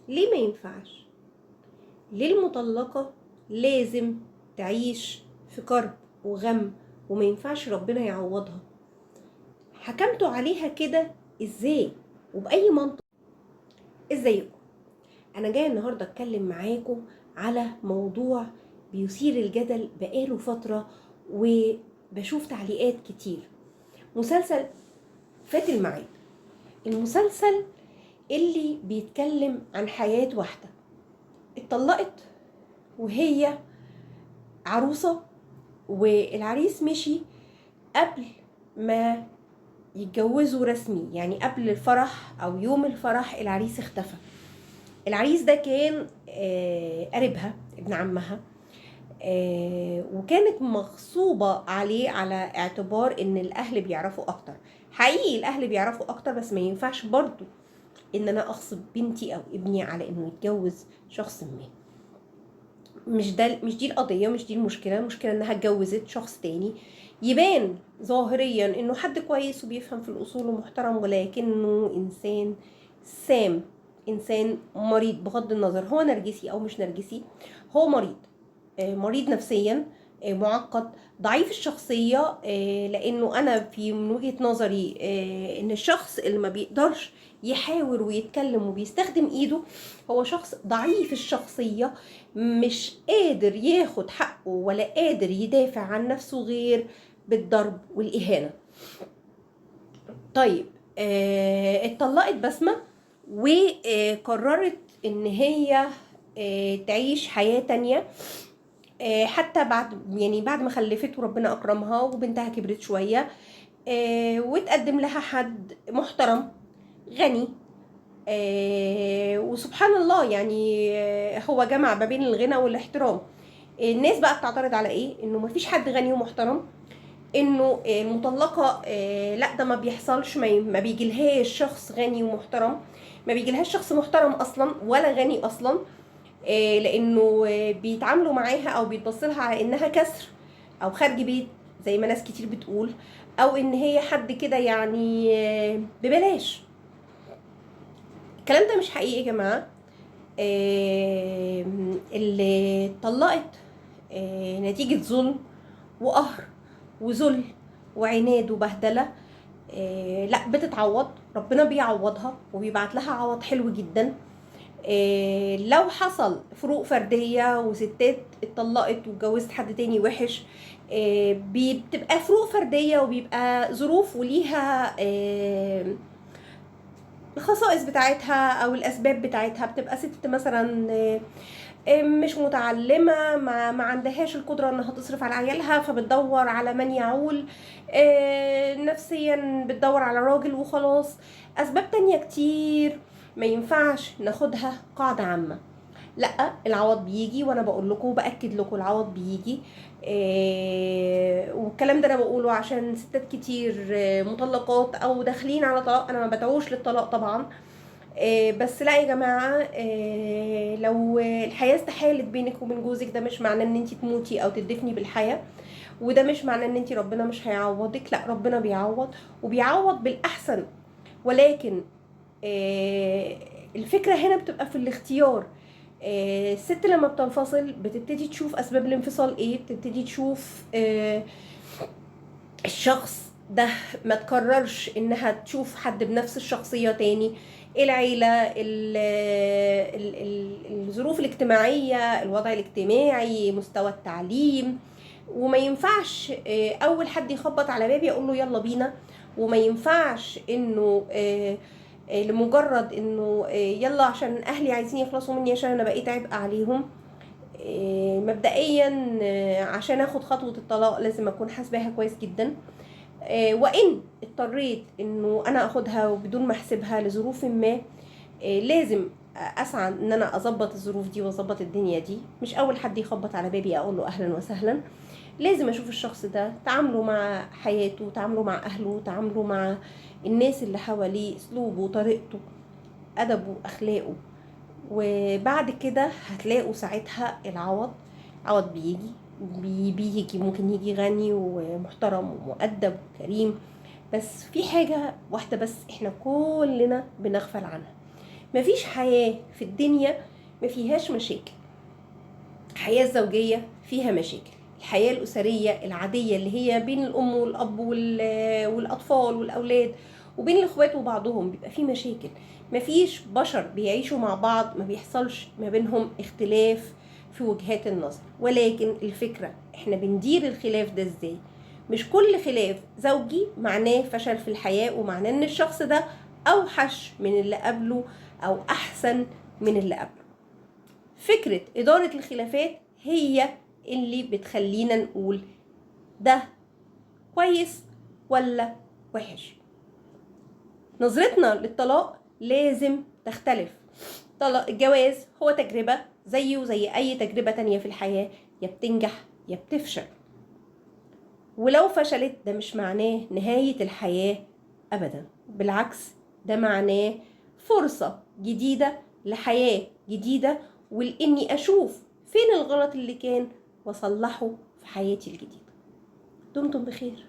ليه ما ينفعش؟ ليه المطلقة لازم تعيش في كرب وغم وما ينفعش ربنا يعوضها؟ حكمتوا عليها كده ازاي وبأي منطق؟ ازيكم؟ انا جاية النهارده اتكلم معاكم على موضوع بيثير الجدل بقاله فترة وبشوف تعليقات كتير. مسلسل فات الميعاد، المسلسل اللي بيتكلم عن حياة واحدة اتطلقت وهي عروسة، والعريس مشي قبل ما يتجوزوا رسمي، يعني قبل الفرح او يوم الفرح العريس اختفى. العريس ده كان قريبها، ابن عمها، وكانت مغصوبة عليه على اعتبار ان الاهل بيعرفوا اكتر. حقيقي الاهل بيعرفوا اكتر، بس ما ينفعش برضو ان انا اغصب بنتي او ابني على انه يتجوز شخص ما. مش دي القضية، مش دي المشكلة. المشكلة انها اتجوزت شخص تاني يبان ظاهريا انه حد كويس وبيفهم في الاصول ومحترم، ولكنه انسان سام، انسان مريض. بغض النظر هو نرجسي او مش نرجسي، هو مريض، مريض نفسيا، معقد، ضعيف الشخصية. لانه انا في من وجهة نظري ان الشخص اللي ما بيقدرش يحاور ويتكلم وبيستخدم ايده هو شخص ضعيف الشخصية، مش قادر ياخد حقه ولا قادر يدافع عن نفسه غير بالضرب والإهانة. طيب، اتطلقت بسمة وقررت ان هي تعيش حياة تانية، حتى بعد ما خلفت وربنا اكرمها وبنتها كبرت شوية، وتقدم لها حد محترم غني، وسبحان الله هو جمع ما بين الغنى والاحترام. الناس بقى بتعترض على ايه؟ انه مفيش حد غني ومحترم، انه المطلقة لا ده ما بيحصلش، ما بيجيلهاش شخص غني ومحترم، ما بيجيلهاش شخص محترم اصلا ولا غني اصلا، لانه بيتعاملوا معاها او بيتبصلها على انها كسر او خارج بيت زي ما ناس كتير بتقول، او ان هي حد كده ببلاش. الكلام ده مش حقيقي يا جماعة. اللي اتطلقت نتيجة ظلم وقهر وذل وعناد وبهدلة، لا بتتعوض، ربنا بيعوضها وبيبعت لها عوض حلو جدا. لو حصل فروق فردية وستات اتطلقت واتجوزت حد تاني وحش، بتبقى فروق فردية وبيبقى ظروف وليها الخصائص بتاعتها او الاسباب بتاعتها. بتبقى ست مثلا مش متعلمة، ما عندهاش القدرة انها تصرف على عيالها، فبتدور على من يعول، نفسيا بتدور على راجل وخلاص. اسباب تانية كتير ما ينفعش ناخدها قاعدة عامة. لا، العوض بيجي، وانا بقول لكم وبأكد لكم العوض بيجي. والكلام ده انا بقوله عشان ستات كتير مطلقات او داخلين على طلاق. انا ما بدعوش للطلاق طبعا، بس لا يا جماعة، لو الحياة استحالت بينك وبين جوزك ده مش معناه ان انتي تموتي او تدفني بالحياة، وده مش معناه ان انتي ربنا مش هيعوضك. لا، ربنا بيعوض وبيعوض بالاحسن، ولكن الفكرة هنا بتبقى في الاختيار. الست لما بتنفصل بتبتدي تشوف اسباب الانفصال ايه، بتبتدي تشوف الشخص ده ما تكررش انها تشوف حد بنفس الشخصية تاني، العيلة، الظروف الاجتماعية، الوضع الاجتماعي، مستوى التعليم. وما ينفعش اول حد يخبط على بابي اقول له يلا بينا، وما ينفعش انه لمجرد انه يلا عشان اهلي عايزين يخلصوا مني عشان انا بقيت عبء عليهم. مبدئيا، عشان اخد خطوة الطلاق لازم اكون حاسباها كويس جدا، وان اضطريت انه انا اخدها وبدون ما احسبها لظروف ما، لازم اسعى ان انا اظبط الظروف دي واظبط الدنيا دي. مش اول حد يخبط على بابي اقول له اهلا وسهلا. لازم اشوف الشخص ده، تعامله مع حياته، تعامله مع اهله، تعامله مع الناس اللي حواليه، اسلوبه، طريقته، ادبه، اخلاقه، وبعد كده هتلاقوا ساعتها العوض. عوض بيجي، ممكن يجي غني ومحترم ومؤدب وكريم، بس في حاجة واحدة بس احنا كلنا بنغفل عنها. مفيش حياة في الدنيا ما فيهاش مشاكل. الحياة الزوجية فيها مشاكل، الحياة الأسرية العادية اللي هي بين الأم والأب والأطفال والأولاد وبين الإخوات وبعضهم بيبقى فيه مشاكل. مفيش بشر بيعيشوا مع بعض ما بيحصلش ما بينهم اختلاف في وجهات النظر، ولكن الفكرة احنا بندير الخلاف ده ازاي. مش كل خلاف زوجي معناه فشل في الحياة ومعناه ان الشخص ده اوحش من اللي قبله او احسن من اللي قبله. فكرة إدارة الخلافات هي اللي بتخلينا نقول ده كويس ولا وحش. نظرتنا للطلاق لازم تختلف. طلاق الجواز هو تجربة زيه زي أي تجربة تانية في الحياة، يا بتنجح يا بتفشل، ولو فشلت ده مش معناه نهاية الحياة أبدا، بالعكس ده معناه فرصة جديدة لحياة جديدة، ولإني أشوف فين الغلط اللي كان وأصلحه في حياتي الجديدة. دمتم بخير.